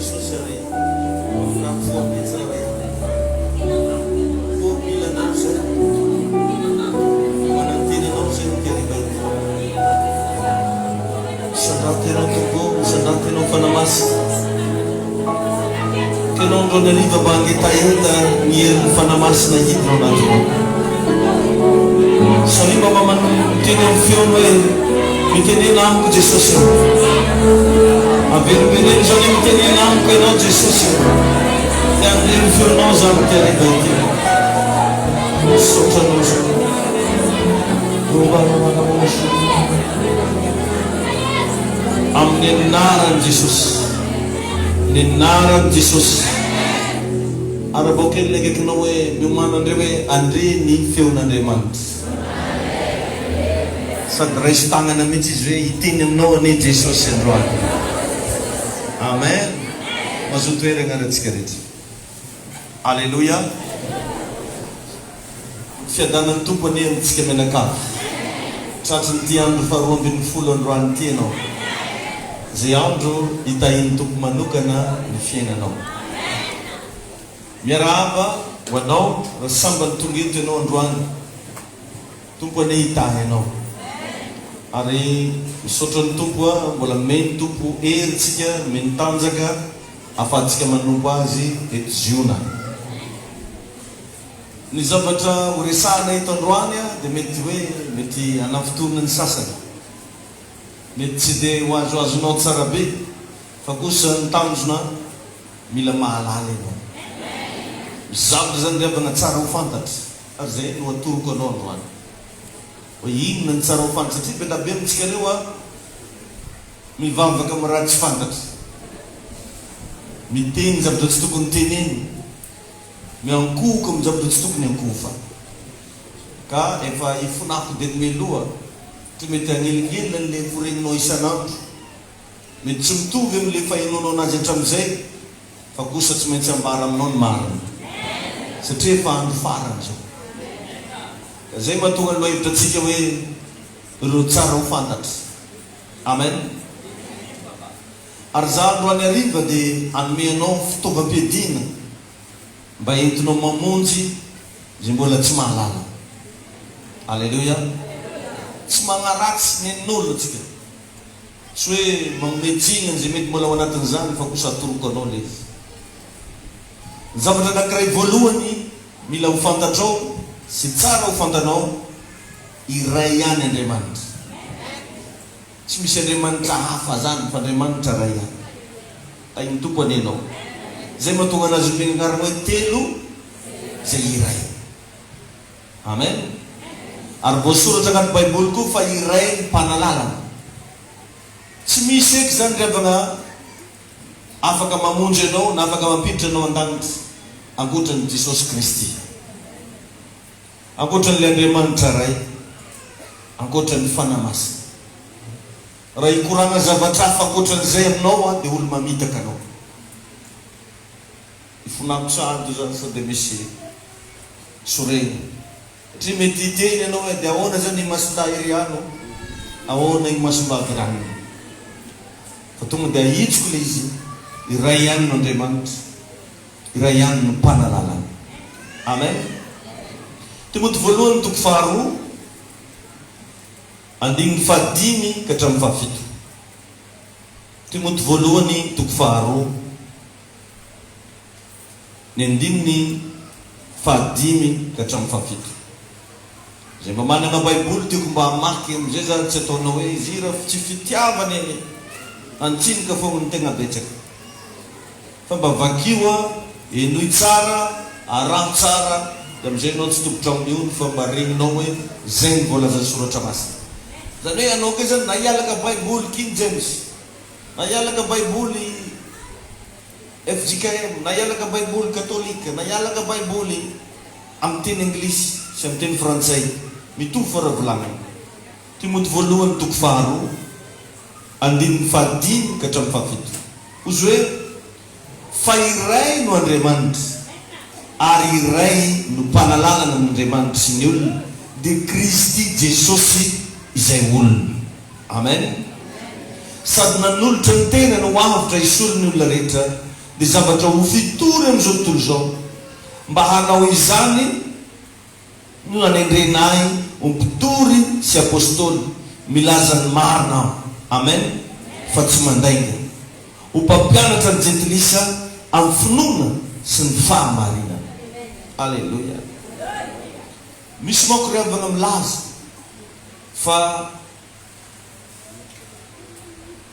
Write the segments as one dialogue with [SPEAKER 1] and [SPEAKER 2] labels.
[SPEAKER 1] Jesosy ary maminà fo anay tsirairay avy. Tompo ô, mila Anao izahay. Manantena Anao izahay amin'ity hariva ity. Misandrato Ianao Tompo ô, misandrato Ianao Fanahy Masina. Tenao androany hariva mba hangetaheta ny herin'ny Fanahy Masina hidina ao anatinao. Samia mba mba miteny amin'ny feony hoe, Mitenena amiko Jesosy ô. Averimbereno izany hoe mitenena amiko Ianao Jesosy ô. Te handre ny feonao za amin'ity hariva ity. Misaotra Anao za. Amin'ny anaran'i Jesosy. Ny anaran'i Jesosy. Arabao kely ny akaikinao hoe miomàna ndray hoe handre ny feon'Andriamanitra. Sady raiso tagnana mihitsy izy hoe hiteny aminao anie Jesosy androany. Amen. Mazoto heragna ary antsika rehetra. Aleloia. Fiadanan'ny Tompo anie amintsika mianakavy. Tratrin'ity andro faharoa ambinifolo androany ity ianao. Izay andro hitahian'ny Tompo manokana ny fiainanao. Miarahaba ho anao raha sambany tonga eto ianao androany. Tompo anie hitahy anao. Ary misaotra ny Tompo a, mbola nomeny Tompo hery tsika, nomeny tanjaka afahantsika manompo Azy eto Ziona. Ny zavatra ho resahana eto androany dia mety hoe mety hanafintohina ny sasany. Mety tsy dia ho azoazonao tsara be fa kosa ny tanjona mila mahalala ianao. Misy zavatra izany ry havana tsara ho fantatra ary izay no atoroko anao androany. Hoe inona ny tsara ho fantatra satria be dia be amintsika ireo a mivavaka amin'ny raha tsy fantatra. Miteny zavatra tsy tokony tenenina. Miankohoka amin'ny zavatra tsy tokony hiankohofana. Ka efa hifonako dia mialoha, tsy mety hanelingelina an'ilay foregninao isan'andro. Mety tsy mitovy amin'ilay fahenoanao anazy hatramin'izay, fa kosa tsy maintsy ambara aminao ny marina. Satria efa andro farany izao. Ka izay mahatonga ny lohahevitra antsika hoe ireo tsara ho fantatra. Amen. Ary izaho androany hariva dia hanome anao fitaovam-piadiana mba entinao mamonjy izay mbola tsy mahalala. Aleloia. Tsy magnaratsy nen'olona tsika. Tsy hoe magnomey tsiny an'izay mety mbola ao anatin'izany fa kosa atoroko anao le izy. Ny zavatra anankiray voalohany mila ho fantatrao sy tsara ho fantanao, iray ihany Andriamanitra. Tsy misy Andriamanitra hafa zany fa Andriamanitra ray ihany. Tahin'ny Tompo anie ianao. Zay mahatonga anazy omena anarana hoe telo zay iray. Amen. Ary voasoratra anaty baiboly koa fa iray ny mpanalalana. Tsy misy eky zany ry havana afaka mamonjy anao na afaka mampiditra anao an-danitra ankoatran'i Jesosy Kristy. Ankoatra an'ilay Andriamanitra Ray, ankoatra ny Fanahy Masina. Raha hikoragna zavatra hafa ankoatra an'izay aminao aho dia olo mamitaka anao. Ifonako sahady io zany sao dia misy sorena. Satria mety hiteny ianao hoe dia ahoana zany i Masindahy Iriano, ahoana i Masimbavy Ranona. Fa tonga dia ahitsiko ilay izy, iray ihany no Andriamanitra. Iray ihany no mpanalalana. Amen. Timoty voalohany toko faharoa, andininy fahadimy ka hatramin'ny fahafito. Timoty voalohany toko faharoa, ny andininy fahadimy ka hatramin'ny fahafito. Izay mba manana baiboly tiako mba hamaky amin'izay zany tsy ataonao hoe izy ira tsy fitiavana anie. Antsinoka foagna ny tegna betsaka. Fa mba vakio a, henoy tsara, araho tsara, dia amin'izay ianao tsy tompon-trano mihono fa mba regninao hoe izay no voalazan'ny soratra masina. Izany hoe ianao koa izany na hialaka baiboly King James, na hialaka baiboly fjkm, na hialaka baiboly katolika, na hialaka baiboly amin'ny teny anglisy sy amin'ny teny frantsay, mitovy fa raha volagnina. Timoty voalohany toko faharoa, andininy fahadimy ka hatramin'ny fahafito. Hozy hoe, Fa iray no Andriamanitra, ary iray no mpanalalana amin'Andriamanitra sy ny olona, dia Kristy Jesosy izay olona. Amen. Sady nanolotra ny tenany ho avotra hisolo ny olona rehetra, dia zavatra ho fitory amin'izao tontolo izao. Mba hanao izany no nanendrena ahy ho mpitory sy apostoly, milaza ny marina aho, amen, fa tsy mandainga, ho mpampianatra ny jentilisa amin'ny finoana sy ny fahamarinana. Aleloia. Misy manko ry havana milaza fa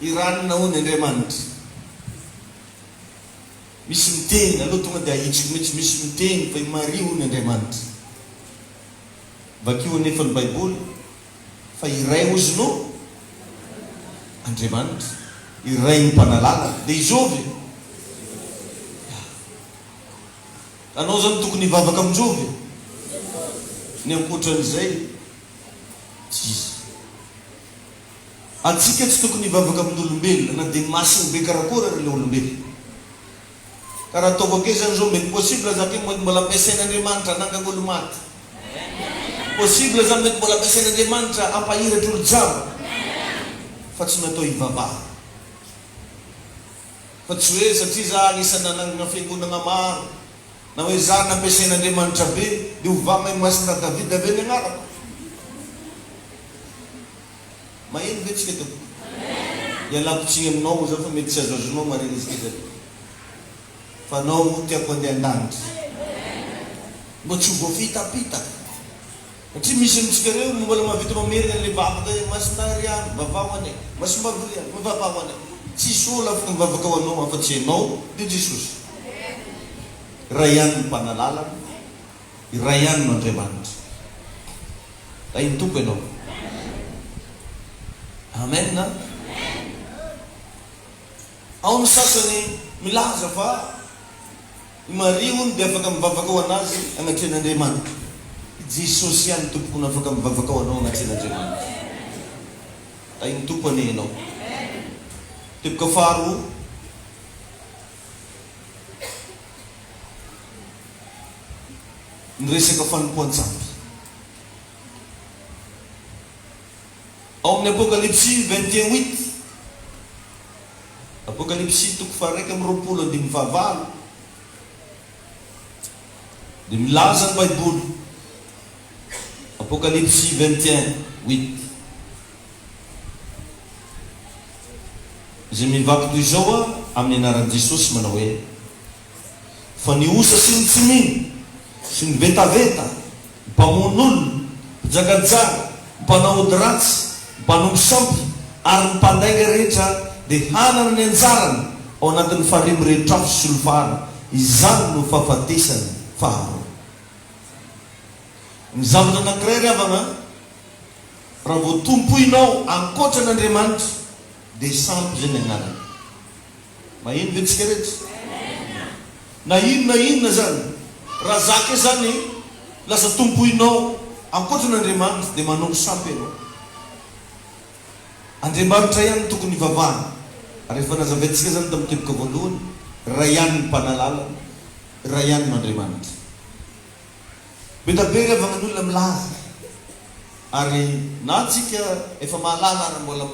[SPEAKER 1] i ranona hono Andriamanitra. Misy miteny, aleo tonga dia ahitsiko mihitsy, misy miteny fa i Maria hono Andriamanitra. Vakio anefa ny Baiboly fa iray hozy no Andriamanitra, iray ny Mpanalalana, dia i Zovy. Ya. Anao zany tokony hivavaka amin-jovy? Ny ankoatran'izay tsy izy. Antsika tsy tokony hivavaka amin'olombelona na dia masina be karakory ary ilay olombelona. Ka raha ataoko ake zany zao mety possible za ake mety mbola ampiasain'Andriamanitra hanangana olo-maty. Possible zany mety mbola ampiasain'Andriamanitra hampahiratra olo-jamba. Fa tsy natao hivavahana. Fa tsy hoe satria za anisan'ny nanangana fiangonana maro, na hoe za nampiasain'Andriamanitra be dia hovagna i Masina Davida ve ny agnarako? Maheno ve tsika tompoko? Ialako tsiny aminao za fa mety tsy azoazonao marina izy ity zany. Fa anao tiako andeha an-danitra. Mba tsy ho voafitapitaka. Satria misy amintsika reo mbola mahavita mamerina an'ilay vavaka hoe Masindahy ry Anna, vavaho anay. Masimbavy ry Anna, mivavaho anay. Tsisy olo afaka mivavaka ho anao afa-tsy ianao dia Jesosy. Iray ihany ny mpanalalana, iray ihany no Andriamanitra. Tahin'ny Tompo ianao. Amen. Ao ny sasany milaza fa I Maria hono dia afaka mivavaka ho an'azy anatrehan'Andriamanitra. I Jesosy ihany tompoko no afaka mivavaka ho anao anatrehan'Andriamanitra. Tahin'ny Tompo anie ianao. Teboka faharoa. Ny resaka fanompoan-tsampy. Ao amin'ny Apokalypsy 21 huit, Apokalypsy toko faha-21 andininy fahavalo, dia milaza ny Baiboly, Apokalypsy 21 huit, izay mivaky toy izao amin'ny anaran'i Jesosy manao hoe, Fa ny osa sy ny tsy mino, sy ny vetaveta, ny mpamono olona, ny mpijangajanga, ny mpanao ody ratsy, ny mpanompo sampy, ary ny mpandainga rehetra dia hanana ny anjarany ao anatin'ny farihy mirehitr'afo sy solifara, izany no fahafatesana faharoa. Ny zavatra anankiray ry havana, raha vao tompoinao ankoatra an'Andriamanitra, dia sampy izay ny anarany. Maheno ve tsika rehetra? Na inona inona zany, raha zaka zany lasa tompoinao ankoatran Andriamanitra dia manompo sampy ianao. Andriamanitra ihany no tokony hivavahana. Ary efa nazavaintsika zany tamin'ny teboka voalohany, iray ihany ny mpanalalana, iray ihany no Andriamanitra. Be da be ry havagna ny olona milaza ary na tsika efa mahalala ary mbola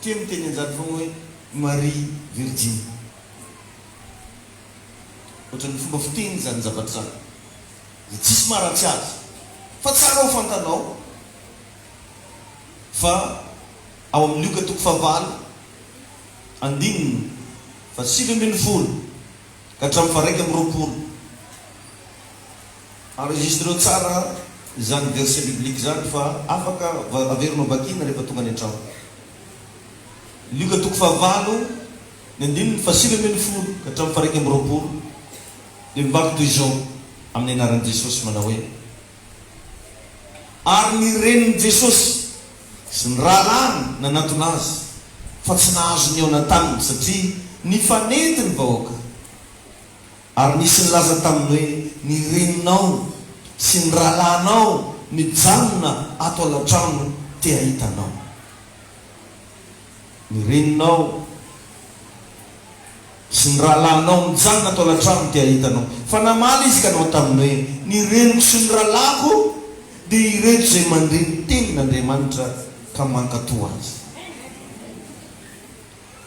[SPEAKER 1] tia miteny an'izany foagna hoe Maria Virjiny. Ohatran'ny fomba fiteny izany zavatra izany. Izay tsisy maharatsy azy. Fa tsara ho fantanao fa ao amin'ny Lioka toko fahavalo andininy faha-19 ka hatramin'ny faha-21. Enregistreo tsara izany verset biblique izany fa afaka averinao vakiana rehefa tonga any an-trano. Lioka toko fahavalo, ny andininy faha-19 ka hatramin'ny faha-21 dia mivaky toy izao amin'ny anaran'i Jesosy manao hoe, Ary ny renin'i Jesosy sy ny rahalahiny nanatona azy, fa tsy nahazo nihaona taminy satria nifanety ny vahoaka. Ary nisy nilaza taminy hoe, Ny reninao sy ny rahalahinao mijanona ato alatrano te hahita anao. Ny reninao sy ny rahalahinao mijanona ato alatrano te hahita anao. Fa namaly izy ka nanao taminy hoe, Ny reniko sy ny rahalahiko dia ireto izay mandre ny tenin'Andriamanitra ka mankatò azy.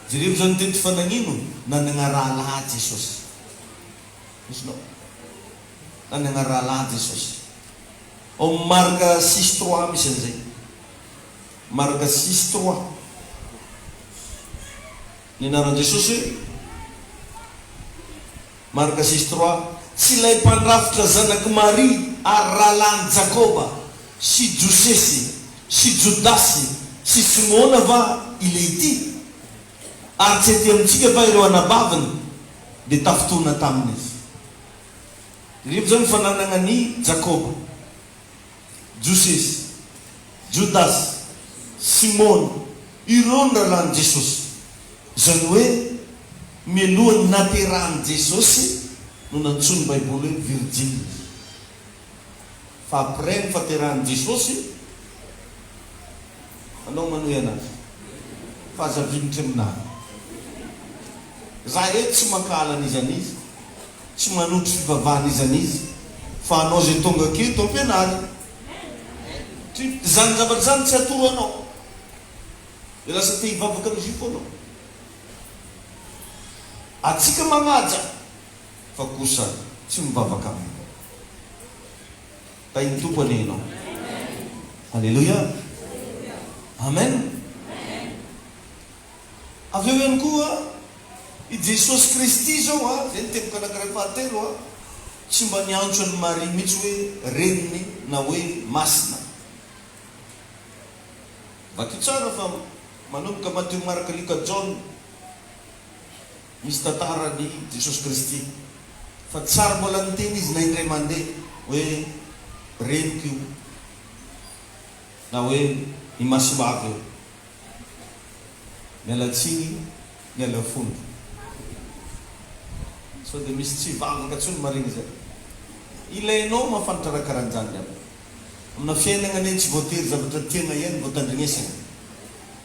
[SPEAKER 1] Jereo izany teto fa nagnino nanagna rahalahy Jesosy. Azonao? Nanana rahalahy Jesosy. Ao amin'ny Marka six trois misy an'izay. Marka six trois. Ny anaran'i Jesosy hoe Marka six trois, Tsy ilay mpandrafitra zanak'i Maria ary rahalahin'i Jakoba sy Josesy sy Jodasy sy Simona va ilehity? Ary tsy aty amintsika va ireo anabaviny? Dia tafintohina taminy izy. Ireto izao ny fananagna an'i Jakoba, Josesy, Jodasy, Simona, ireo ny rahalahin'i Jesosy. Izany hoe mialohan'ny nahaterahan'i Jesosy no nantsoin'ny Baiboly hoe virjiny izy. Fa après ny fahaterahan'i Jesosy, anao manohy anazy. Fa aza vinitra aminahy. Za eto tsy mankahala an'iza n'iza. Tsy manotro fivavahana iza n'iza fa anao izay tonga aketo ampianarina. Satria izany zavatra izany tsy atoro anao. Dia lasa te hivavaka amin'izy io foana anao. Antsika magnaja fa kosa tsy mivavaka aminy. Tahin'ny Tompo anie ianao. Aleloia. Amen. Avy eo ihany koa, i Jesosy Kristy izao a, izay ny teboka anankiray fahatelo a, tsy mba niantso an'i Maria mihitsy hoe reniny na hoe masina. Vakio tsara fa manomboka Matio, Marka, Lioka, Jaona, misy tantaran'i Jesosy Kristy. Fa tsy ary mbola niteny izy na indray mandeha hoe reniko io na hoe i Masimbavy io. Miala tsiny, miala fondro. Sao dia misy tsy hivavaka tsony marigny zay. Ilainao mahafantatra raha karanjany angamba. Amina fiainagna anie tsy voatery zavatra tiagna ihany vao tandrignesagna.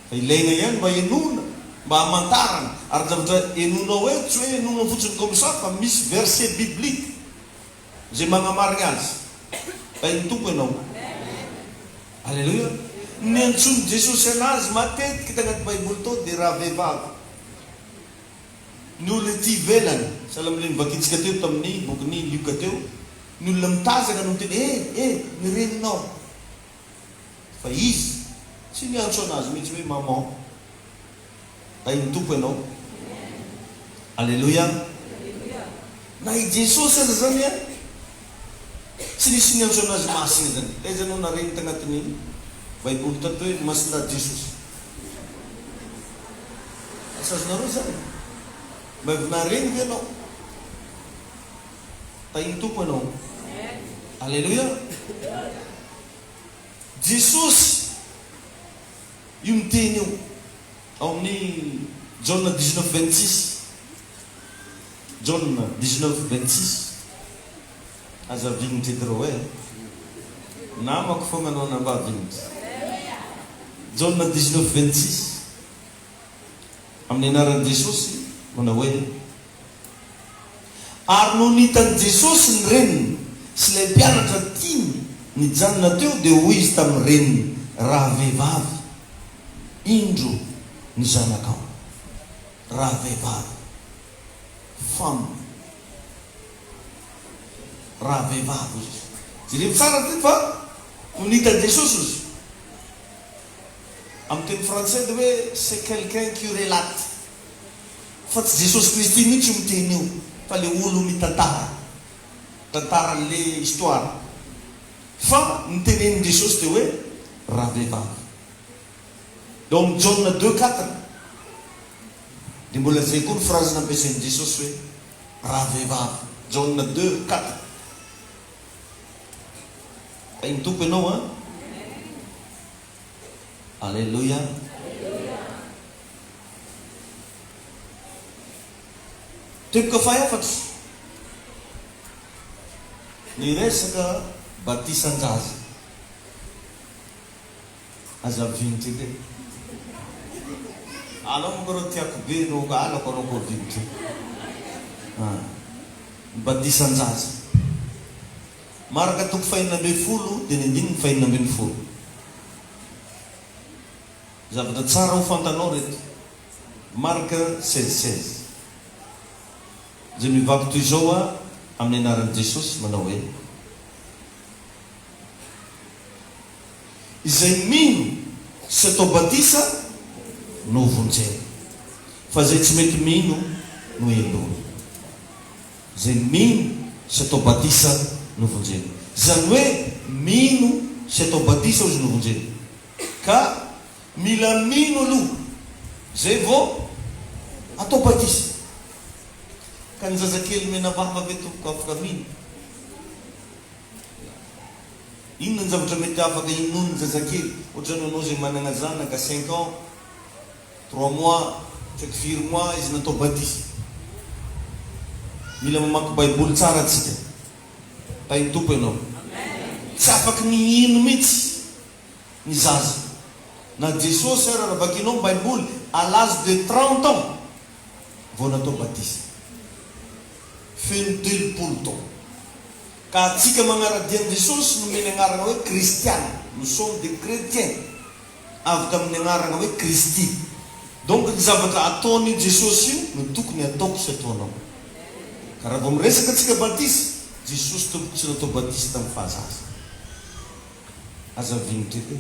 [SPEAKER 1] Fa ilaigna ihany mba henoina, mba hamantaragna. Ary ny zavatra henonao eto tsy hoe henonao fotsiny comme ça fa misy verset biblique izay magnamarigna azy. Tahin'ny Tompo ianao. Aleloia! Ny niantsoan'i Jesosy anazy matetika tagnaty Baiboly tao dia ravehivavy. Ny olona ety ivelany, sahala amin'ilay novakintsika teo tamin'ny bokin'i Lioka teo, ny olona mitazana no miteny, Eh! Eh! Ny reninao. Fa izy tsy niantso anazy mihitsy hoe maman. Tahin'ny Tompo ianao. Aleloia. Na i Jesosy aza zany an, tsy nisy niantso anazy masina zany. Taiza no nareny tagnatin'ny baiboly tato hoe masindahy Jesosy? Asa azonareo zany? Mba avy nahareny ve ianao? Tahin'ny Tompo ianao. Aleloia. Jesosy io miteny io ao amin'ny Jaona dix-neuf vingt-six. Jaona dix-neuf vingt-six. Aza vignitra eto reo eh. Namako fogna anao na mba vignitra. Jaona dix-neuf vingt-six. Amin'ny anaran'i Jesosy manao hoe. Ary nony hitan'i Jesosy ny reniny sy ilay mpianatra tiany nijanona teo, dia hoy izy tamin'ny reniny, Rahavehivavy, indro ny zanakao. Rahavehivavy. Femme. Rahavehivavy hoy Jesosy. Jereo tsara ity fa nony hitan'i Jesosy izy. Amin'ny teny frantsay dia hoe c'est quelqu'un qui relate. Fa tsy Jesosy Kristy mihitsy io miteny io fa le olo mitantara, mitantara anle histoire. Fa ny tenenin'i Jesosy dia hoe ravehivavy. Eo amin'ny Jaona deux quatre dia mbola zay koa ny phrase nampiasain'i Jesosy hoe ravehivavy. Jaona deux quatre. Tahin'ny Tompo ianao an. Aleloia. Teboka fahefatra, ny resaka batisan-jaza. Aza vinitra edy e. Anao manko rô tiako be no halako anao koa vinitra. Ny batisan-jaza. Marka toko fahenina ambin'ny folo dia ny andininy fahenina ambin'ny folo. Zavatra tsara ho fantanao reto. Marka 16 16. Izay mivaky toy izao a. Amin'ny anaran'i Jesosy manao hoe, Izay mino sy atao batisa no vonjena, fa izay tsy mety mino no helohina. Izay mino sy atao batisa no vonjena. Izany hoe mino sy atao batisa hozy no vonjena. Ka mila mino aloha izay vao atao batisa. Ka ny zazakely menavava ve tompoko afaka mino? Inona ny zavatra mety afaka inoan'ny zazakely? Ohatrany anao izay managna zanaka cinq ans, trois mois, tsy haiko firy mois izy natao batisa. Mila mamaky baiboly tsara tsika. Tahin'ny Tompo ianao. Tsy afaky ny hino mihitsy ny zaza. Na Jesosy ara raha vakinao ny baiboly à l'âge de 30 ans vao natao batisa. Feno 30 taona. Ka antsika magnara-dia an'i Jesosy nomeny agnarana hoe kristiana, nous sommes des chretiens, avy tamin'ny agnarana hoe Kristy. Donc ny zavatra ataon'io Jesosy io no tokony ataoko sy ataonao. Ka raha vao miresaka antsika batisa, Jesosy tompoko tsy natao batisa tamin'ny fahazaza. Aza vinitra eto e.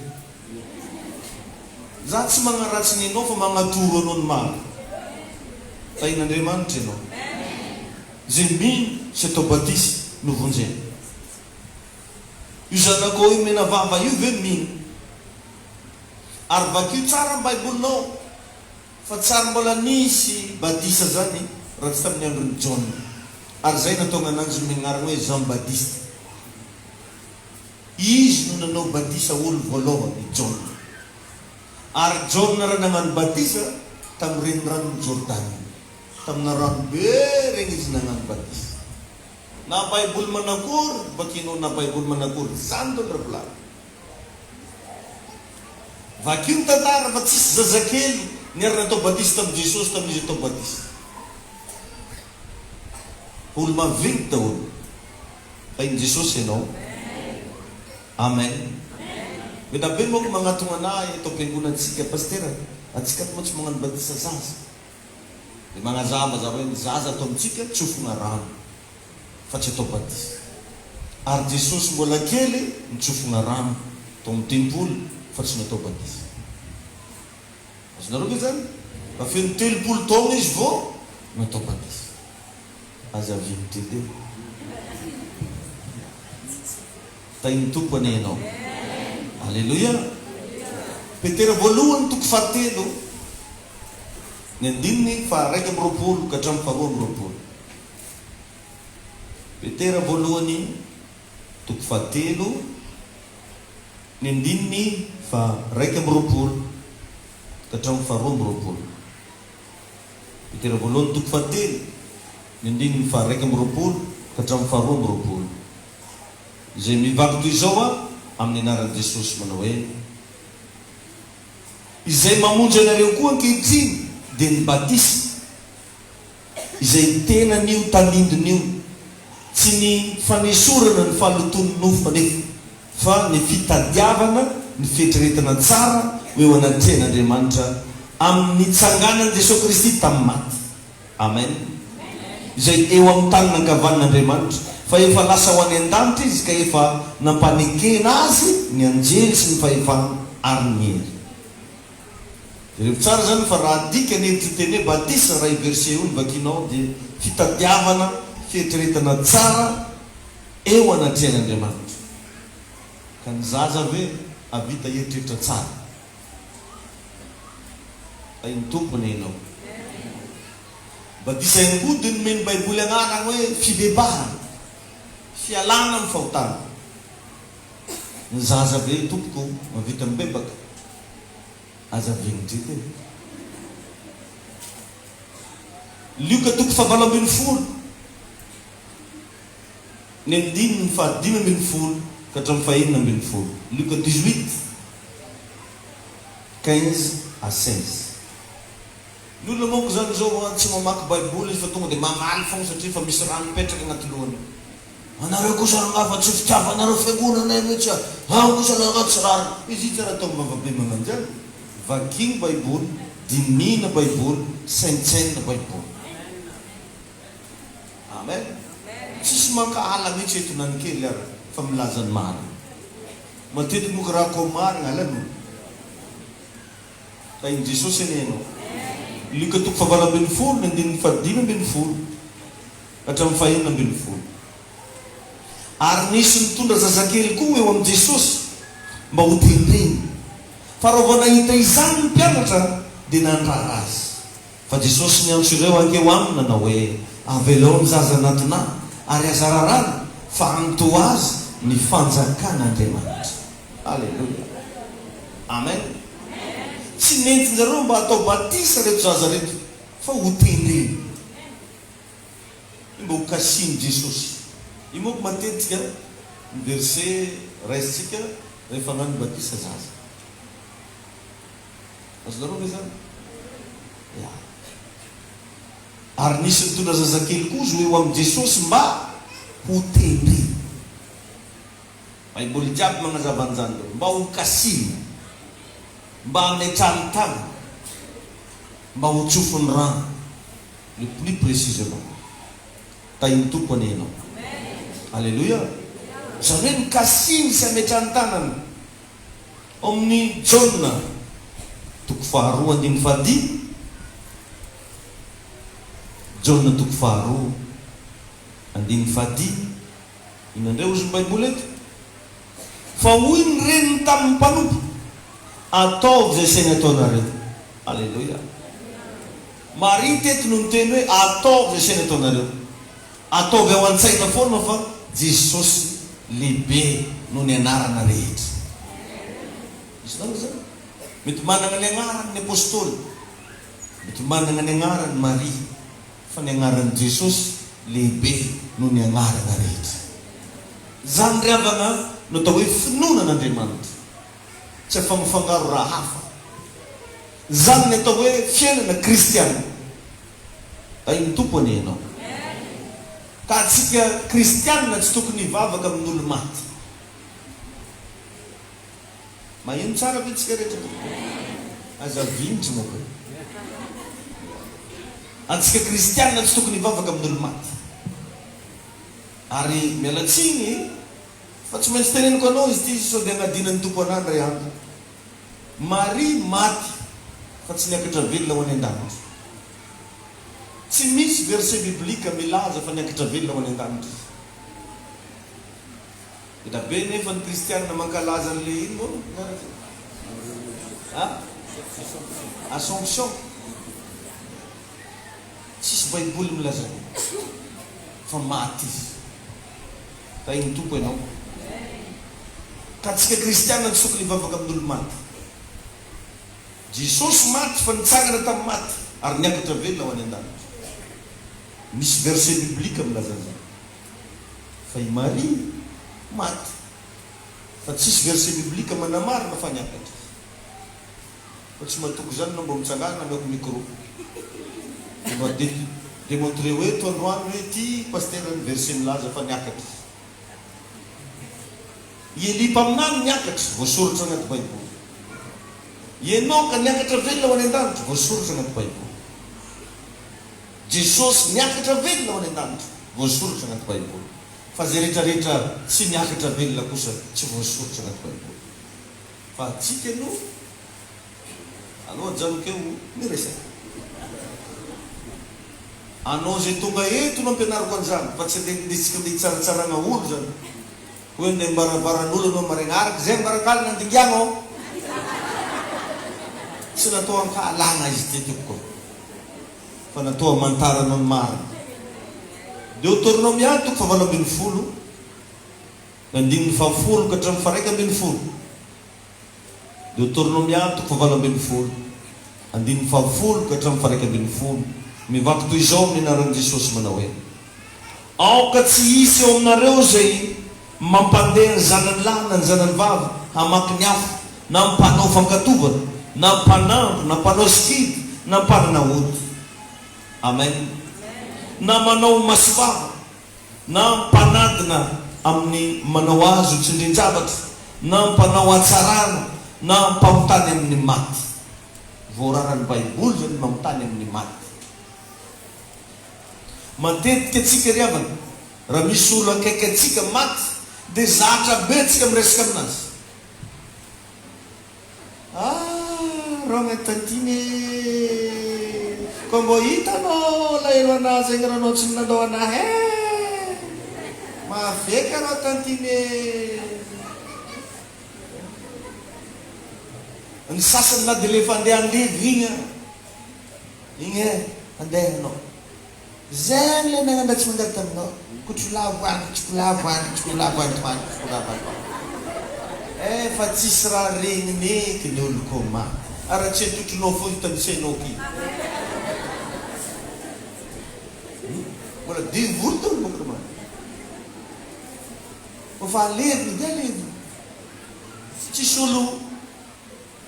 [SPEAKER 1] Za tsy magnaratsy ny anao fa magnatoro anao ny marina. Tahin'Andriamanitra ianao. Izay mino sy atao batisa no vonjena. Io zanakao io menavava io ve mino? Ary vakio tsara ny baibolinao fa tsy ary mbola nisy batisa zany raha tsy tamin'ny andron'i Jaona. Ary zay nataogna ananjy ny agnarana hoe Jean Batiste. Izy no nanao batisa olo voalohany, i Jaona. Ary Jaona raha nagnano batisa tamin'ny reniranon'i Jordana. Tamina rano be regny izy nagnano batisa. Na baiboly manakory vakinao na baiboly manakory zany dolo ry volana. Vakio ny tantara fa tsisy zazakely niara natao batisa tamin'i Jesosy tamin'izy atao batisa. Olo maventy daholo. Tahin'i Jesosy ianao. Amen. Be da be manko magnatogna anah eto am-piangonantsika Pasitera, antsika ato mantsy magnano batisa zaza. Dia magnazava za hoe ny zaza ato amintsika tsofina rano fa tsy atao batisa. Ary Jesosy mbola kely nitsofina rano tao amin'ny tempoly fa tsy natao batisa. Azonareo ve zany? Fa feno 30 taona izy vao natao batisa. Aza vinitra edy e. Tahin'ny Tompo anie ianao. Aleloia. Petera voalohany toko fahatelo. Ny andininy faha-21 ka hatramin'ny faha-22. Petera voalohany, toko fahatelo, ny andininy faha-21 ka hatramin'ny faha-22. Petera voalohany, toko fahatelo, ny andininy faha-21 ka hatramin'ny faha-22. Izay mivaky toy izao aho, amin'ny anaran'i Jesosy manao hoe. Izay mamonjy anareo koa ankehitriny dia ny batisa, izay tenan'io tandindona io, tsy ny fanesorana ny fahalotoan'ny nofo anefa, fa ny fitadiavana ny fieritreretana tsara ho eo anatrehan'Andriamanitra amin'ny nitsanganan'i Jesoa Kristy tamin'ny maty. Amen. Izay eo amin'ny tanana ankavanan'Andriamanitra, fa efa lasa ho any an-danitra Izy ka efa nampanekena Azy ny anjely sy ny fahefana ary ny hery. Jereo tsara izany fa raha adika ny hevitry ny teny hoe batisa raha io verset io no vakianao dia fitadiavana fieritreretana tsara eo anatrehan'Andriamanitra. Ka ny zaza ve havita hieritreritra tsara? Tahin'ny Tompo anie ianao. Batisa ihany koa dia nomen'ny Baiboly anarana hoe fibebahana, fialana amin'ny fahotana. Ny zaza ve tompoko mahavita mibebaka? Aza avy-ndrita e. Lioka toko fahavalo ambin'ny folo, ny andininy faha-15 ka hatramin'ny faha-16. Lioka 18. 15 à 16. Ny olona manko zany zao an tsy mamaky baiboly izy fa tonga dia mamaly fogna satria efa misy raha mipetraka agnaty lohany ao. Anareo kosa rangaha fa tsy fitiavanareo fiangonanay mihitsy an, an kosa rangaha tsy rariny. Izy io tsy raha atao am-bava be magnanjany. Vakigny baiboly, dinihina baiboly, saintsainina baiboly. Amen. Tsisy mankahala mihitsy eto na ny kely ara fa milaza ny marina. Matetiky moa raha ko marina alan'olo. Tahin'i Jesosy anie ianao. Lioka toko fahavalo 12 ny andininy faha 15 hatramin'ny faha-16. Ary nisy nitondra zazakely koa ho eo amin'i Jesosy mba hotendreny. Fa raha vao nahita izany ny mpianatra dia nandrara azy. Fa Jesosy niantso ireo hankeo aminy nanao hoe, Avelao ny zaza hanatona Ahy, ary aza raràna, fa antoa azy ny fanjakan'Andriamanitra. Aleloia! Amen! Tsy nentin-jareo mba hatao batisa ireto zaza ireto, fa hotendreny. Mba ho kasihin'i Jesosy. Io manko matetika ny verset raisintsika rehefa hagnano batisa zaza. Azonareo ve zany? Ya. Ary nisy nitondra zazakely koa zo eo amin'i Jesosy mba ho tendrena. Baiboly jiaby magnazava an'izany daholo. Mba ho kasihina. Mba hametrahany tanana. Mba ho tsofiny rano. Le plus précisément. Tahin'ny Tompo anie ianao. Aleloia. Izany hoe nokasihiny sy hametrahany tanana. Ao amin'ny Jaona toko faharoa andininy fahadimy, Jaona toko faharoa andininy fahadimy, inona indray hozy ny Baiboly eto? Fa hoy ny reniny tamin'ny mpanompo, Ataovy izay sainy ataonareo. Aleloia. Maria teto no niteny hoe ataovy izay sainy ataonareo. Ataovy ao an-tsaina foana fa Jesosy lehibe noho ny anarana rehetra. Hitanareo izany? Mety manana ny agnarany ny apostoly, mety manana ny agnarany Maria, fa ny agnaran'i Jesosy lehibe noho ny agnarana rehetra. Izany ry havana no atao hoe finoana an'Andriamanitra. Tsy afa-mifangaro raha hafa. Izany ny atao hoe fiainana kristiana. Tahin'ny Tompo anie ianao. Ka antsika kristianina tsy tokony hivavaka amin'olo-maty. Maheno tsara ve tsika rehetra tompoko? Aza vinitra moa ka. Antsika kristianina tsy tokony hivavaka amin'olo-maty. Ary miala tsiny fa tsy maintsy teneniko anao izy ity sao dia hanadinan'ny Tompo anah indray andro. Maria maty fa tsy niakatra velona ho any an-danitra. Tsy misy verset biblique milaza fa niakatra velona ho any an-danitra izy. Be da be nefa ny kristianina mankalaza an'le ino moa anarany zay? A? Assomption. Tsisy baiboly milaza an'io fa maty izy. Tahin'ny Tompo ianao. Ka antsika kristianina tsy tokony hivavaka amin'olo-maty. Jesosy maty fa nitsangana tamin'ny maty ary niakatra velona ho any an-danitra. Misy verset biblique milaza an'izany. Fa i Maria maty fa tsisy verset biblique manamarina fa niakatra izy. Fa tsy matoky izany ianao mba mitsangàna ameko micro. Dia mba demontreo eto androany hoe ity pasitera ny verset milaza fa niakatra izy. I Elia mpaminany niakatra, voasoratra anaty baiboly. I Enoka niakatra velona ho any an-danitra, voasoratra anaty baiboly. Jesosy niakatra velona ho any an-danitra, voasoratra anaty baiboly. Fa izay rehetra rehetra tsy niakatra velona kosa tsy voasoratra anaty baiboly. Fa antsika no Aleo ajanoko eo ny resaka. Anao izay tonga eto no ampianariko an'izany fa tsy andeha indesiko andeha hitsaratsaragna olo zany. Hoe andeha ambaravaran'olo anao maraigna araka izay ambarak'alina andingiagnao. Tsy natao ankahalagna izy ity tompoko fa natao hamantaranao ny marina. Deoteronomia toko fahavalo 12 ny andininy fahafolo ka hatramin'ny faha-11. Deoteronomia toko fahavalo 12, andininy fahafolo ka hatramin'ny faha-11, mivaky toy izao amin'ny anaran'i Jesosy manao hoe, Aoka tsy hisy eo aminareo izay mampandeha ny zanany lahy na ny zanany vavy hamaky ny afo, na mpanao fankatovana, na mpanandro, na mpanao sikidy, na mpanana ody. Amen. Na manao masoava. na mpanadina amin'ny manao azy ho tsindrin-javatra, na mpanao hatsarana, na mpamontany amin'ny maty. Voararan'ny Baiboly izany ny mamontany amin'ny maty. Matetika antsika ry havana, Raha misy olo akaiky antsika maty dia zatra be tsika miresaka aminazy. Ah rogna tantine eh! Koa mbô hitanao alahelo anah zegny raha anao tsy nandao anah eh! Maveka rô tantine eh! Ny sasany na dia le efa andeha handevy igny ah, igny eh, andeha anao. Zegny le nagnano raha tsy manjary taminao. Kotrolavo any, kotrolavo any, kotrolavo any, kotrolavo any. Eh fa tsisy raha regniny eky ny olo ko maty. Ary raha tsy atotronao fo io tanisainao ky. Mbola devoly daholo bôka maty. Koa fa alevina dia alevina. Tsisy olo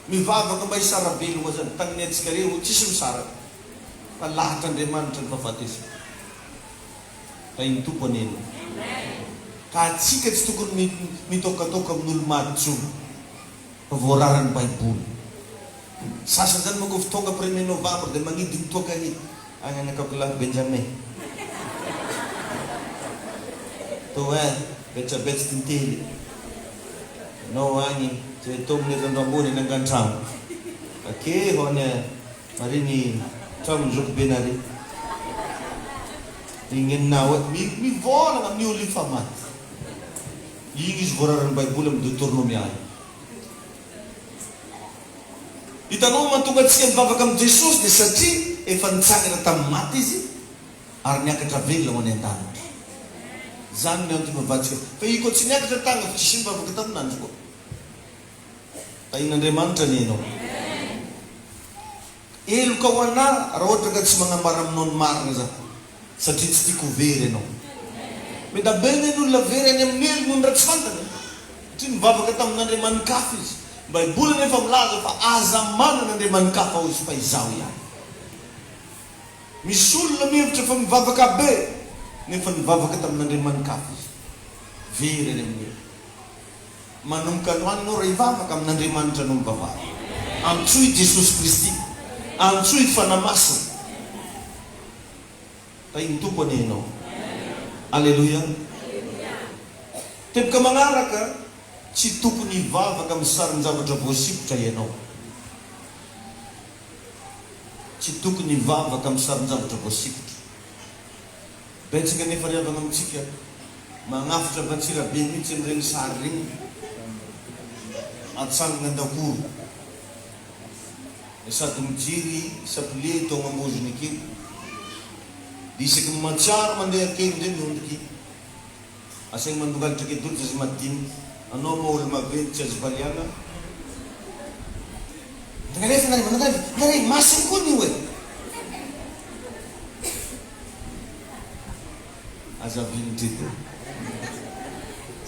[SPEAKER 1] mivavaka mba hisara-belogna zany. Tamin'ny antsika reo tsisy misaraka. Fa lahatr'Andriamanitra ny fahafatesana. Tahin'ny Tompo anie ianao. Ka antsika tsy tokony mitôkatôka amin'olo maty tsony. Fa voararan'ny baiboly. Sasany zany manko tonga premier novembre dia magnidy ny toaka hy agny anakakilahy Benjamin. Tô ein, betsabetsy tintely. Anao agny, zay tôminy eto Andrambony nangan-tragno. Ake hon ein. Ary ny tranon'i zokibenareo. Igny enina hoe mivolagna amin'ny olo io fa maty. Igny izy voararan'ny baiboly amin'ny Deuteronomia io. Hitanao ny mahatonga antsika mivavaka amin'i Jesosy dia satria efa nitsangana tamin'ny maty izy ary niakatra velona ho any an-danitra. Izany ny antony ivavahantsika. Fa io koa tsy niakatra tagny fa tsisy nivavaka tamin'andro koa. Tahin'Andriamanitra anie ianao. Heloka ho anà raha ohatra ka tsy magnambara aminao ny marina za, satria tsy tiako ho very ianao. Be da be anie ny olona very any amin'ny helo noho ny raha tsy fantany e! Satria nivavaka tamin'Andriamani-kafa izy. Ny Baiboly anefa milaza fa aza manana andriamani-kafa hozy fa izaho ihany. Misy olona mihevitra fa mivavaka be nefa nivavaka tamin'andriamani-kafa izy. Very any amin'ny helo. Manomboka androany ianao raha hivavaka amin'Andriamanitra anao mivavaha. Antsoy Jesosy Kristy. Antsoy Fanahy Masina. Tahin'ny Tompo anie ianao. Aleloia. Teboka manaraka, tsy tokony hivavaka amin'ny sarin-javatra voasikotra ianao. Tsy tokony hivavaka amin'ny sarin-javatra voasikotra. Betsaka anefa ry havana amintsika magnafotra avy Antsirabe mihitsy amin'ireny sary ireny, atsangana an-dakoro, dia sady mijery sapile tao agnambozony akeo, dia isaky ny mahatsiaro mandeha kely indray miondriky, asaigny mandongalitra kely dolo zaza madiniky, anao moa olo maventy tsy azo valiagna, Mangalesa nare, mangalesa nare, masiny koa anio e! Aza avilitra eto e.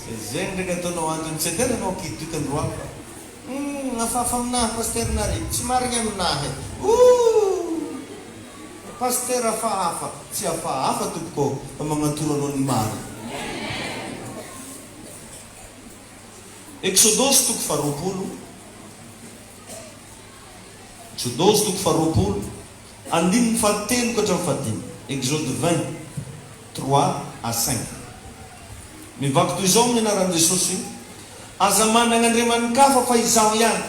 [SPEAKER 1] Zay zegny ndraiky ataonao antony tsy andehananao ankidoka androany fa humm hafahafa aminahy pasteur nare tsy marigny aminahy e ooh pasteur hafahafa tsy hafahafa tompoko ô fa magnatoro anao ny marigny. Eksodosy toko faharoapolo Eksodosy toko faharoapolo Andininy fahatelo ka hatramin'ny fahadimy, Exode 20, 3 à 5. Mivaky toy izao amin'ny anaran'i Jesosy, Aza manana andriamani-kafa fa Izaho ihany.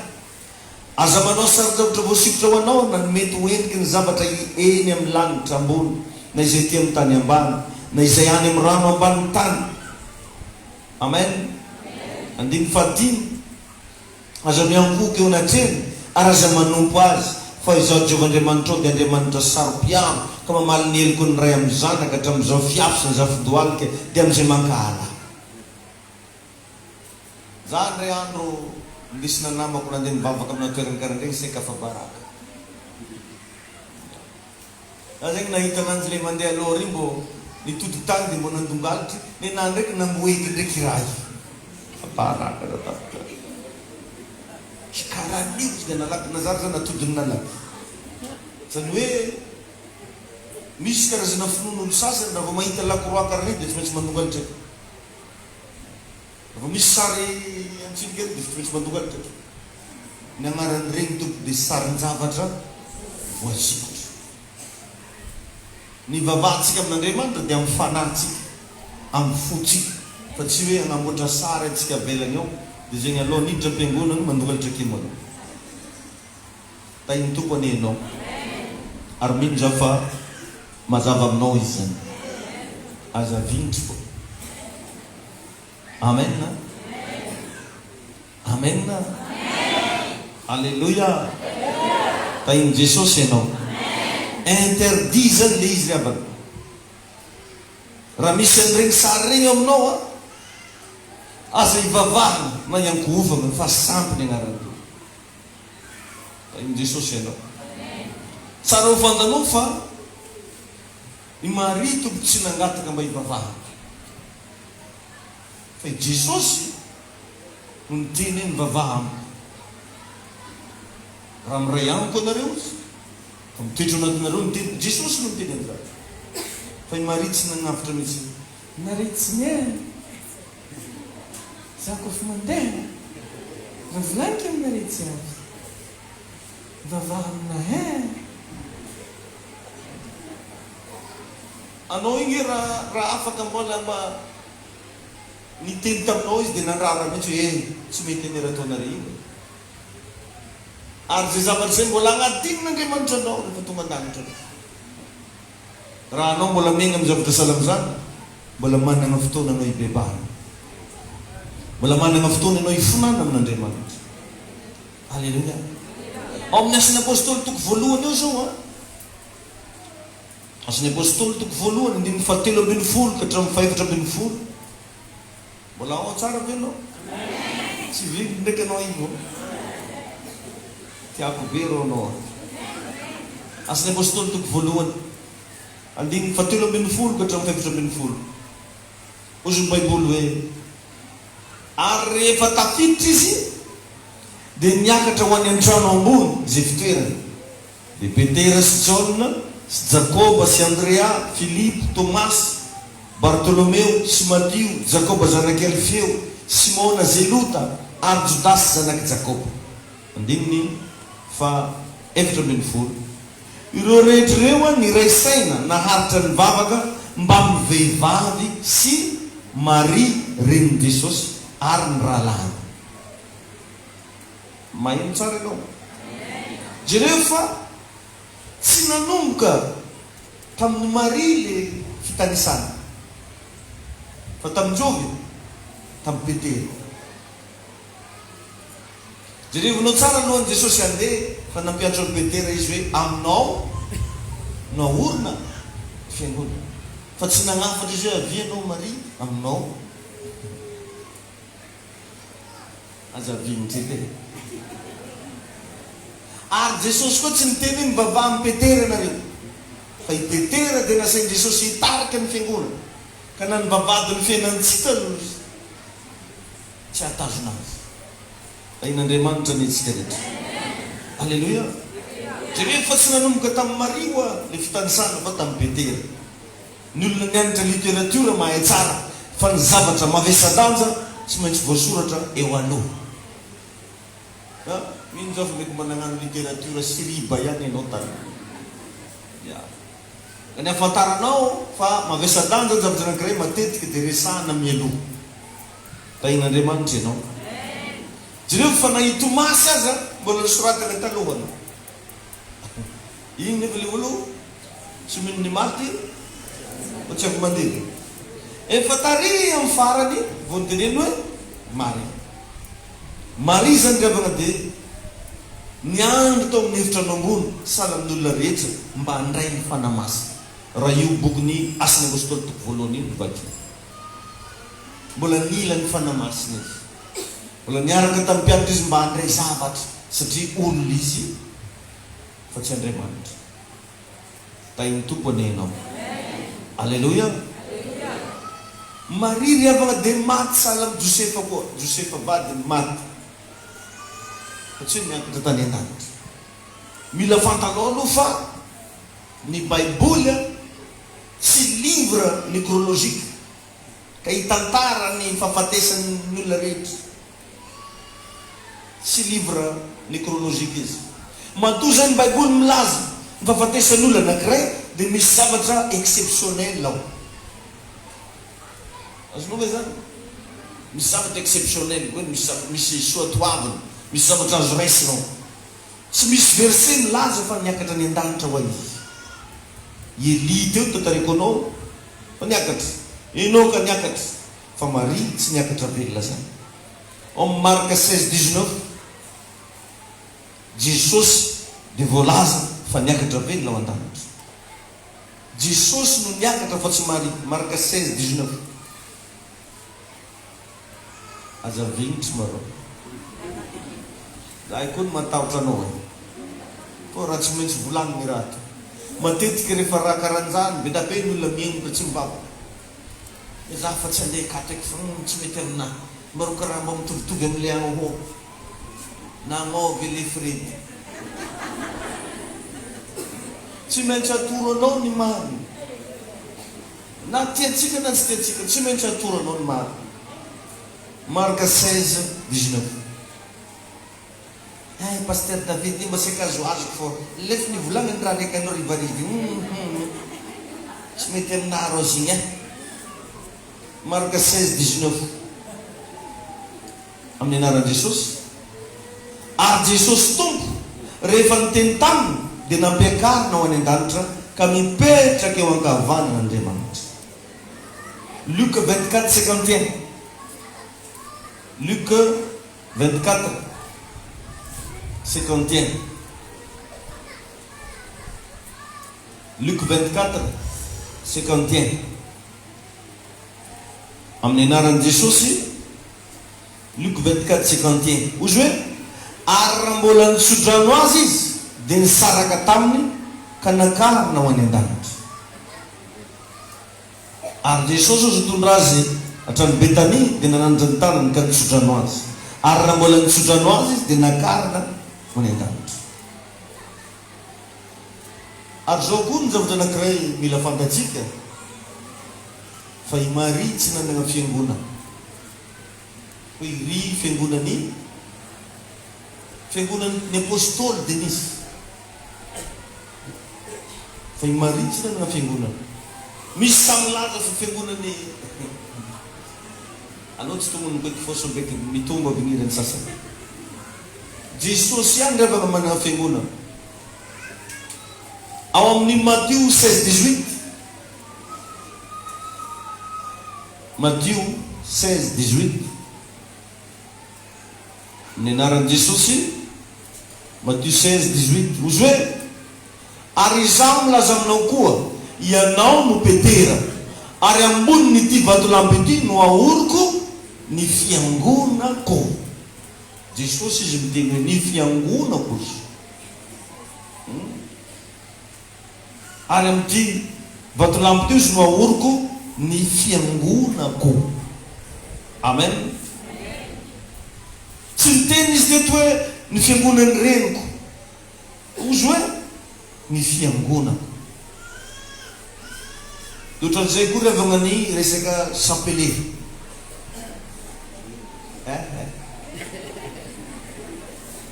[SPEAKER 1] Aza manao sarin-javatra voasikotra ho anao na ny mety ho endriky ny zavatra eny amin'ny lanitra ambony na izay ety amin'ny tany ambany na izay any amin'ny rano ambanin'ny tany. Amen. Andininy fahadimy. Aza miankohoka eo anatrehany, ary aza manompo azy, fa Izaho Jehovah Andriamanitrao dia Andriamanitra saro-piaro, ka mamaly ny heloky ny ray amin'ny zanaka hatramin'izao fiafy sy ny zafidohalika, dia amin'izay mankahala Ahy. Za indray andro nindesina namako nandeha nivavaka amina toerana karaha ndregny saika afa-baraka. Za zegny nahita ananjy le mandeha aloha ary mbô nitodiky tany de mbô nandongalitry, nenah ndraiky nangoeky ndraiky raha io. Fa baraka za tapitra. Karaha an'io izy de nalaky nazary za natodiny nalaky. Zany hoe misy karazana finoan'olo sasany raha vao mahita la croix karaha regny de tsy maintsy mandongalitry eky. Raha vao misy sary antsiliky ery de tsy maintsy mandongalitry eky. Ny agnaran'iregny tompoko de sarin-javatra voasikotra. Ny ivavahantsika amin'Andriamanitra dia amin'ny fanahintsika. Amin'ny fontsika fa tsy hoe hanamboatra sary antsika avelany ao dia zegny aloha niditra am-piangonana mandohalitra akia malou. Tahin'ny Tompo anie ianao ary mino zaho fa mazava aminao izy zany. Aza vinitry fô. Amen. Amen. Aleloia. Tahin'i Jesosy ianao. Interdit zany le izy ry havana. Raha misy an'ireny sary ireny eo aminao an, aza ivavahana na iankohofana fa sampy ny anaran'ny Tompo. Tahin'i Jesosy ianao. Tsara ho fantanao fa i Maria Tompo tsy nangataka mba hivavahana. Fa i Jesosy no niteny hoe mivavaha amiko. Raha miray amiko ianareo izy, Fa mitoetra ao anatinareo ny teniko. Jesosy no niteny an'izany. Fa i Maria tsy nagnavotra mihitsy.
[SPEAKER 2] Maria tsy niaina. Za koa fa mandeha. Raha volaniko aminareo jiaby. Mivavaha aminahy eh.
[SPEAKER 1] Anao io nge raha raha afaka mbola mba niteny taminao izy dia nandrara mihitsy hoe eh tsy mety anie raha ataonareo io e. Ary izay zavatra izay mbola hagnadinon'Andriamanitra anao rehefa tonga an-danitra anao. Raha anao mbola miaigna amin'ny zavatra sahala amin'izany, mbola managna fotoana anao hibebahana. Mbola managna fotoana ianao hifonana amin'Andriamanitra. Aleloia. Ao amin'ny Asan'ny Apôstôly toko voalohany ao izao an. Asan'ny Apôstôly toko voalohany, andininy fahatelo ambin'ny folo ka hatramin'ny fahefatra ambin'ny folo. Mbola ao tsara ve anao? Tsy vivy ndraiky anao igny ô. Tiako be rô anao a. Asan'ny Apôstôly toko voalohany, andininy fahatelo ambin'ny folo ka hatramin'ny fahefatra ambin'ny folo. Hozy ny Baiboly hoe, Ary rehefa tafiditra izy, dia niakatra ho any an-trano ambony izay fitoerany. Dia Petera sy Jaona, sy Jakoba sy Andrea, Filipo, Tomasy, Bartolomeo, sy Matio, Jakoba zanak'i Alfeo, Simona Zelota, ary Jodasy zanak'i Jakoba. Andininy faha 14. Ireo rehetra ireo niray saina naharitra nivavaka mbamin'ny vehivavy sy Maria renin'i Jesosy ary ny rahalahiny. Maheno tsara ianao? Jereo fa tsy nanomboka tamin'i Maria le fitanisana fa tamin'i Jovy? Tamin'i Petera. Jerevonao tsara alohan'i Jesosy handeha fa nampiantso an'i Petera Izy hoe aminao no ahorina ny fiangonana. Fa tsy nagnafatra Izy hoe avia ianao Maria, aminao. Aza vinitra edy e. Ary Jesosy koa tsy niteny hoe mivavaha amin'i Petera ianareo. Fa i Petera dia nasain'i Jesosy hitarika ny fiangonana. Ka na ny vavahadin'ny fiainan-tsy hita no tsy hahatazona azy. Tahin'Andriamanitra anie isika rehetra. Aleloia. Jereo fa tsy nanomboka tamin'i Maria ho'a ilay fitanisana fa tamin'i Petera. Ny olona nianatra literatiora mahay tsara fa ny zavatra mavesa-danja tsy maintsy voasoratra eo aloha. A, mino zaho fa mety mba nagnano literatiora sy riba ihany ianao taloha. Ya. Ka ny ahafantaranao fa mavesa-danja ny zavatra anankiray matetika dia resahana mialoha. Tahin'Andriamanitra ianao. Jereo fa na i Tomasy aza mbola nosoratana talohany. Iny nefa le olo tsy mino ny maty fa tsy avy mandeha. Efa tary am farany vao niteneny hoe Maria. Maria zany ry havagna de niandry tao amin'ny efitrano ambony sahala amin'ny olona rehetra mba handray ny Fanahy Masina. Raha io bokin'ny Asan'ny Apostoly toko voalohany io no vakina. Mbola nila ny Fanahy Masina izy. Mbola niaraka tamin'ny mpianatra izy mba handray zavatra satria olona izy. Fa tsy Andriamanitra. Tahin'ny Tompo anie ianao. Aleloia. Maria ry havagna dia maty sahala amin'i Josefa koa. Josefa vadiny maty. Fa tsy hoe niakatra tany an-danitra. Mila fantanao aloha fa ny Baiboly tsy livre necrologique ka hitantara ny fahafatesan'ny olona rehetra. Tsy livre necrologique izy. Matoa izay ny baiboly milaza ny fahafatesan'ny olona anakiray dia misy zavatra exceptionnel ao. Azonao ve zany? Misy zavatra exceptionnel, hoe misy zava, misy soatoavina, misy zavatra azo raisina ao. Tsy misy verset milaza fa niakatra any an-danitra hoa izy. I Elia teo no tantareko anao fa niakatra, Enoka niakatra, fa Maria tsy niakatra velona zany. Ao amin'ny Marc 16, 19, Jesosy dia voalaza fa niakatra velona ao an-danitra. Jesosy no niakatra fa tsy Maria, Marc 16, 19. Aza vignitry marô. Zahay koa no matahotra anao e. Koa raha tsy maintsy volagniny raha to. Matetiky rehefa raha karanjany be da be ny olona mihemotra tsy mivavaka. Za fa tsy andeha hikato eky fa humm tsy mety aminah. Marô karaha mba mitovitovy amle agny hô. Nagnao ve le Fredy. Tsy maintsy atoro anao ny marina. Na tiantsika na tsy tiantsika, tsy maintsy atoro anao ny marina. Marc 16, 19. Eh Pasteur David io mba saika azoazoko fô lef nivolagnany raha reka anao rivariva io hum hum tsy mety aminah rô zigny eh. Marc 16, 19. Amin'ny anaran'i Jesosy. Ary Jesosy Tompo, rehefa niteny taminy, dia nampiakarina ho any an-danitra ka mipetraka eo ankavanan'Andriamanitra. Luc 24, 51. Luc 24, 51. Luc 24, 51. Amin'ny anaran'i Jesosy. Luc 24, 51, Hozy hoe, Ary raha mbola nitso-drano azy izy, dia nisaraka taminy ka nakarina ho any an-danitra. Ary Jesosy hozy nitondra azy hatrany Betania, dia nanandratra ny tanany ka nitso-drano azy. Ary raha mbola nitso-drano azy izy, dia nakarina ho any an-danitra. Ary izao koa ny zavatra anankiray mila fantatsika, fa i Maria tsy nanana fiangonana. Hoy ry fiangonan'i Fiangonan'ny Apostoly dia nisy. Fa i Maria tsy nanana fiangonana. Misy samy milaza fa fiangonan'i Aleo tsy tomoniko eto fa sao mety mitombo avenir ny sasany. Jesosy ihany ry havana manana fiangonana. Ao amin'ny Matio 16 18. Matio 16 18 Amin'ny anaran'i Jesosy, Matio 16 18 Hozy hoe, Ary Izaho milaza aminao koa, ianao no Petera, ary ambonin'ity vatolampy ity no ahoriko ny fiangonako. Jesosy izy miteny hoe ny fiangonako izy. Ary amin'ity vatolampy ity ozy no ahoriko ny fiangonako. Amen. Tsy niteny izy teto hoe ny fiangonan'ny reniko. Ozy hoe ny fiangonako. Dia ohatran'izay koa ry havagna ny resaka chapelet. Eh eh.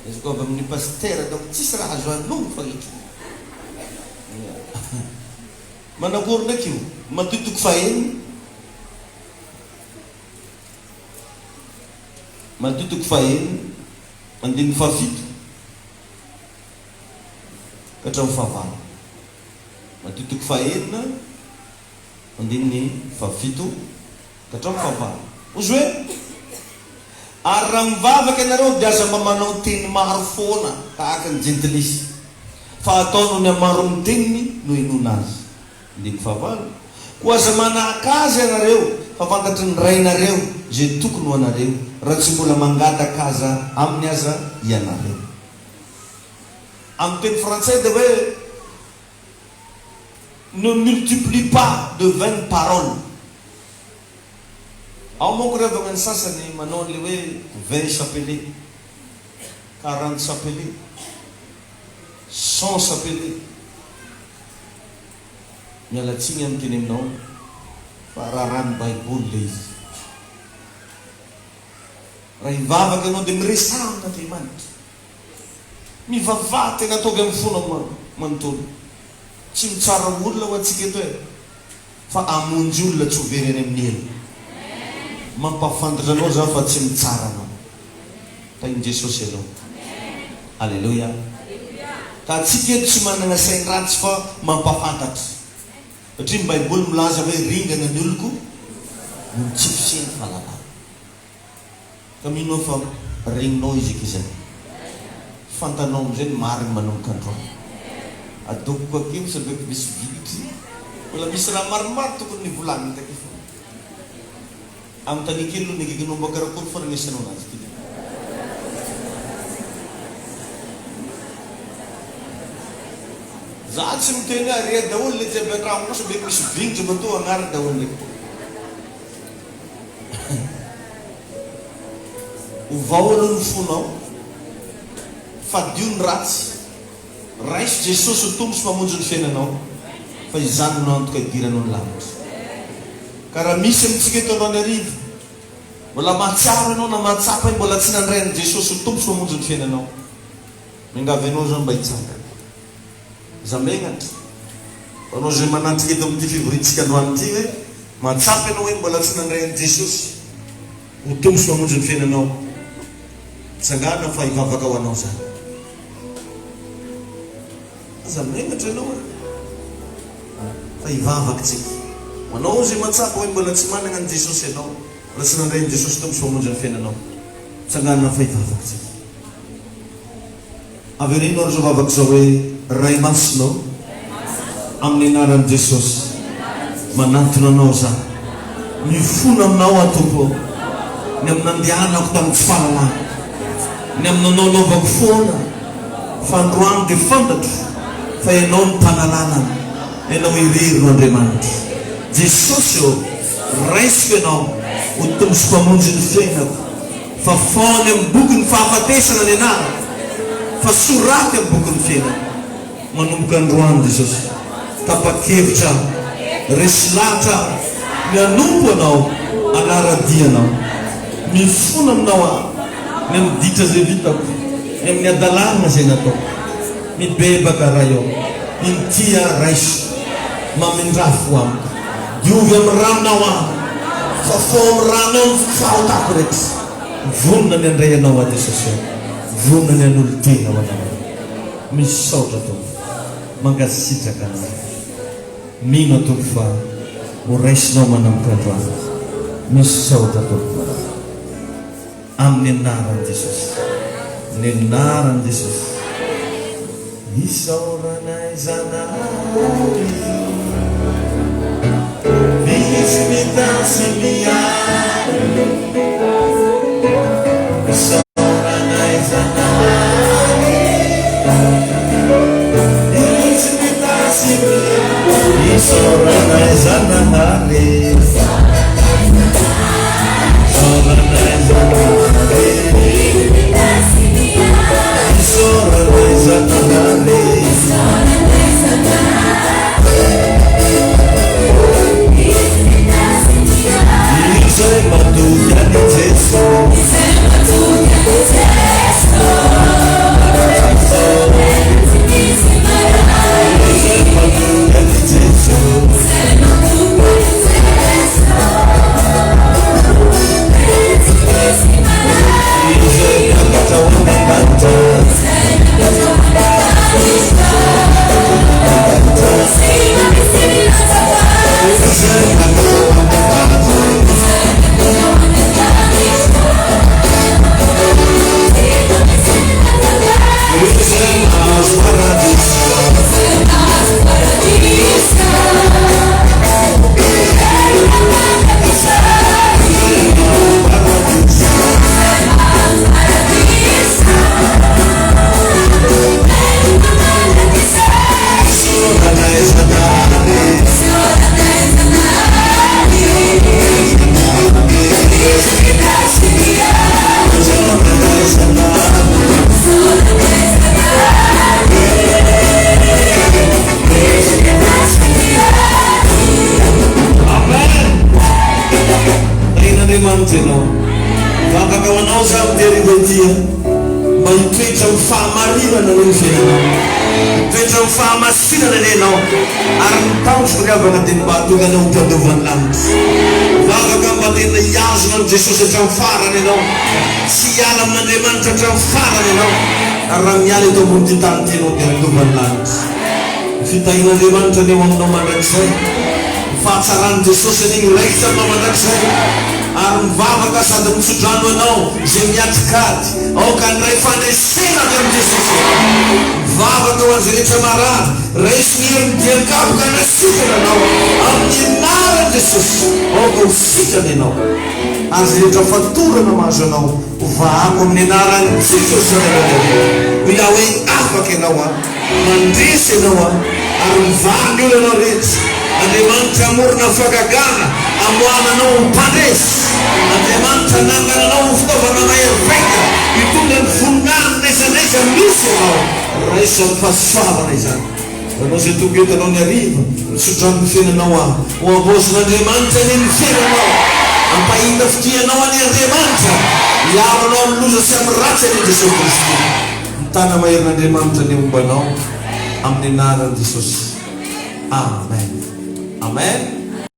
[SPEAKER 1] Azoko avy amin'ny pasitera donc tsisy raha azo anogno fa ito. Manakory ndraiky io? Matio toko fahenina. Matio toko fahenina, andininy fahafito ka hatramin'ny fahavalo. Matio toko fahenina, andininy fahafito ka hatramin'ny fahavalo. Hozy hoe, Ary raha mivavaka ianareo dia aza mba manao teny maro foana tahaka ny jentilisa, fa atao noho ny hamaron'ny teniny no hinoana azy. Andininy fahavalo, Koa aza manahaka azy ianareo, fa fantatry ny Rainareo izay tokony ho anareo, raha tsy mbola mangataka aza aminy aza ianareo. Amin'ny teny frantsay dia hoe, Ne multiplie pas de vaines paroles. Ao manko ry havagna ny sasany manao an'le hoe 20 chapelets, 40 chapelets, 100 chapelets. Miala tsiny aho miteny aminao fa raràn'ny baiboly le izy. Raha hivavaka ianao dia miresaha amin'Andriamanitra. Mivavaha tena ataovy amin'ny fonao manontolo. Tsy mitsara olona ho antsika eto e. Fa hamonjy olona tsy ho very any amin'ny helo. Mampahafantatra anao za fa tsy mitsara anao. Tahin'i Jesosy ianao. Aleloia. Ka antsika eto tsy manana sain-dratsy fa mampahafantatra. Satria ny Baiboly milaza hoe ringana ny oloko noho ny tsy fisian'ny fahalalana. Ka mino aho fa regninao izy akia zany. Fantanao amizay ny marigny manomboka androany. Adoboko akeo sao beko misy vilitry. Mbola misy raha maromaro tokony nivolagniny takeo fa anontania kely aloha ny akaikinao mba karakory faregnesanao anazy ty. Za tsy miteny hoe aria daholo le jiaby andragno ao sao beko misy vignitra matoa agnary daholo le. Ovao aloha ny fonao, fadio ny ratsy, raiso Jesosy ho Tompo sy Mpamonjy ny fiainanao fa izany no antoka hidiranao ny lanitra. Ka raha misy amintsika eto androany hariva mbola mahatsiaro ianao na mahatsapa hoe mbola tsy nandray an'i Jesosy ho Tompo sy Mpamonjy ny fiainanao, miangavy anao zaho mba hitsangana. Aza menatra. Ho anao izay manatrika eto amin'ity fivoriantsika androany ity hoe mahatsapa ianao hoe mbola tsy nandray an'i Jesosy ho Tompo sy Mpamonjy ny fiainanao, mitsangàna fa hivavaka ho anao izaho. Aza menatra ianao e! Fa hivavaka isika. Ho anao izay mahatsapa hoe mbola tsy manana an'i Jesosy ianao, mbola tsy nandray an'i Jesosy Tompo sy Mpamonjy ny fiainanao, mitsangàna fa hivavaka isika. Avereno ary izao vavaka izao hoe, Ray Masina ô, amin'ny anaran'i Jesosy, manantona Anao izaho. Mifona Aminao aho, Tompo ô, ny amin'ny nandehanako tamin'ny tsy fahalalana, ny amin'ny nanaonaovako foana, fa androany dia fantatro fa Ianao no Mpanalalana, Ianao irery no Andriamanitro. Jesosy ô, raisiko Ianao ho Tompo sy Mpamonjy ny fiainako. Fafao any amin'ny bokin'ny fahafatesana ny anarako, fa soraty amin'ny bokin'ny fiainana. Manomboka androany, Jesosy, tapa-kevitra aho, resy lahatra aho ny hanompo Anao, hanara-dia Anao. Mifona Aminao aho ny amin'ny ditra izay vitako, ny amin'ny hadalana izay nataoko. Mibebaka, Ray ô, inty aho, raiso. Mamindrà fo amiko. Diovy amin'ny ranao aho. Fafao amin'ny ranao ny fahotako rehetra. Vonona ny handray Anao aho Jesosy ô. Vonona ny hanolo-tena ho Anao aho. Misaotra Tompo. Mankasitraka Anao. Mino aho Tompo fa ho raisinao manomboka androany. Misaotra Tompo. Amin'ny anaran'i Jesosy. Ny anaran'i Jesosy. Isaoranay Zanahary. Misy mitahy sy miaro. Isaoranay Zanahary. Misy mitahy sy miaro. Isaoranay Zanahary. Amen! Tahin'Andriamanitra ianao. Mivavaka ho anao za amin'ity hariva ity a, mba hitoetra amin'ny fahamarinana anie ny fiainanao. Hitoetra amin'ny fahamasinana anie ianao, ary ny tanjoko ry havana dia ny mba hahatonga anao ho mpandova ny lanitra. Mivavaka mba. mba tena hihazona an'i Jesosy hatramin'ny farany ianao. Tsy hiala amin'Andriamanitra hatramin'ny farany ianao. Ary raha miala eto ambonin'ity tany ity ianao dia handova ny lanitra. Ny fitahian'Andriamanitra anie ho aminao mandrakizay. Ny fahatsaran'i Jesosy anie hiraikitra aminao mandrakizay. Ary mivavaka sady mitsodrano anao izay miatrik'ady. Aoka handray fandresena avy amin'i Jesosy ianao. Mivavaka ho an'izay rehetra marary. Raiso ny herin'ny dian-kapoka hanasitrana anao. Amin'ny anaran'i Jesosy, aoka ho sitrana ianao. Ary izay rehetra fatorana mahazo anao, ho vahako amin'ny anaran'i Jesosy Zanak'Andriamanitra. Hoy aho hoe, afaka ianao an! Mandresy ianao an! Ary mivaha ny olanao rehetra. Andriamanitra hamorona fahagagana hamoahana anao ho mpandresy. Andriamanitra hanangana anao ho fitaovana mahery vaika hitondra ny voninahiny n'aiza n'aiza misy ianao. Raiso amin'ny fahasoavana izany. Ianao izay tonga eto anao ny hariva, mitsodrano ny fiainanao aho. Ho havaozin'Andriamanitra anie ny fiainanao. Hampahita fitia anao anie Andriamanitra. Hiaro anao amin'ny loza sy amin'ny ratsy anie Jesosy Kristy. Ny tana-maherin'Andriamanitra anie homba anao amin'ny anaran'i Jesosy. Amen. Amen.